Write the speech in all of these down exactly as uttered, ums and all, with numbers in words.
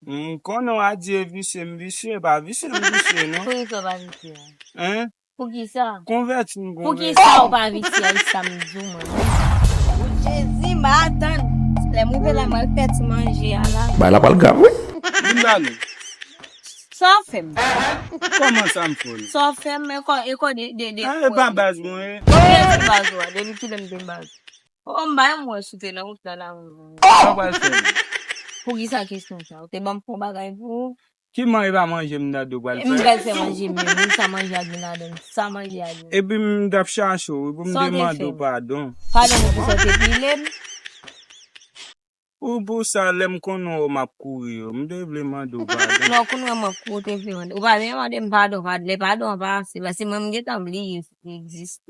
M konnen w adye visye, m visye, pa visye, m visye, non. Poukisa w pa visye? Hein? Poukisa? Konvèti m, konvèti. Poukisa w pa visye, a sa m di w, mwen? Jezi, m pa atann. Lè m rive la, m al fè ti manje a la. Bagay la pral grav, wi. Vin ba nou. Sa w fè m? Kòman sa m fè w? Sa w fè m? E kò, e kò de, de, de. Ah, e pa baz mwen ye. Ou gen ti baz ou a, depi kilè m te baz? Oh, m pa yon mwen sou te nan wout la la. Sa w pral fè m? Poukisa kesyon sa? Ou te ban m fon bagay pou ou? Ki manje pa manje m nan do pral fè? M pral fè manje menm, wi, sa manje a gen ladan l, sa manje a gen. Epi m t ap chache w, wi, pou m te mande w padon. Padon pou kisa w te pile m? Ou pou sa, lè m konnen w, m ap kouri yo. M te vle mande w padon. Non, kounye a m ap kouri, w te vle mande. Ou pa vle mande m padon, padon, lè padon an pa ase, paske mwen m gentan bliye si te egziste.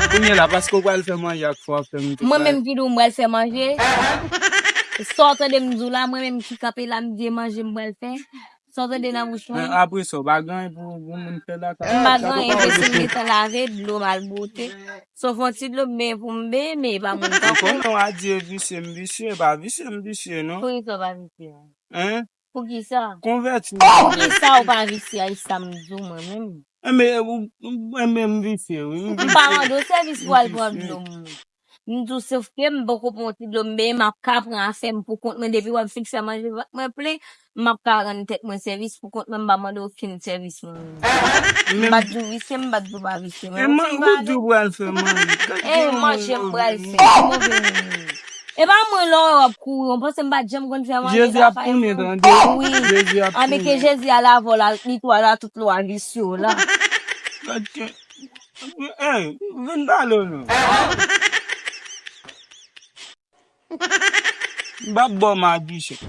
Kounye a la, paske w pral fè manje ak fò ap fè m tou. Mwen menm ki di w m pral fè manje? Sa w tande m di w la, mwen menm ki kanpe la, m di e manje m pral fè? Sa w tande nan bouch mwen? Men apre sa, w pa gen anyen pou, pou moun fè lakay ou? M pa gen anyen, men si m gentan lave, dlo m al bwote. Sof yon ti dlo m benyen pou m benyen, men e pa moun tankou. Ou konnen w a di e visye m visye, e pa visye m visye, non. Poukisa w pa visye? Hein? Poukisa? Konvèti m. Poukisa w pa visye a, e sa m di w mwen menm. Enben, enben m visye, wi. M pa mande w sèvis pou w al pran dlo m. M di w sof ke m poko pran ti dlo m benyen, m ap ka pran afè m pou kont mwen depi w ap fin fè manje vant mwen plen, m ap ka rann tèt mwen sèvis pou kont mwen, m pa mande okenn sèvis mwen menm. M pa t di w visye, m pa t di w pa visye. Men ou fin pale. E manje m pral fè, ki move moun ou ye? E pa mwen lè w wè w ap kouri, w panse m pa t janm konn fè manje sa fè moun? Wi. Anben ke Jezi al avè w la, li tou al a tout lwa visye w la. Gad ke Ey, vin pale w non. M p ap ba w magi chèk.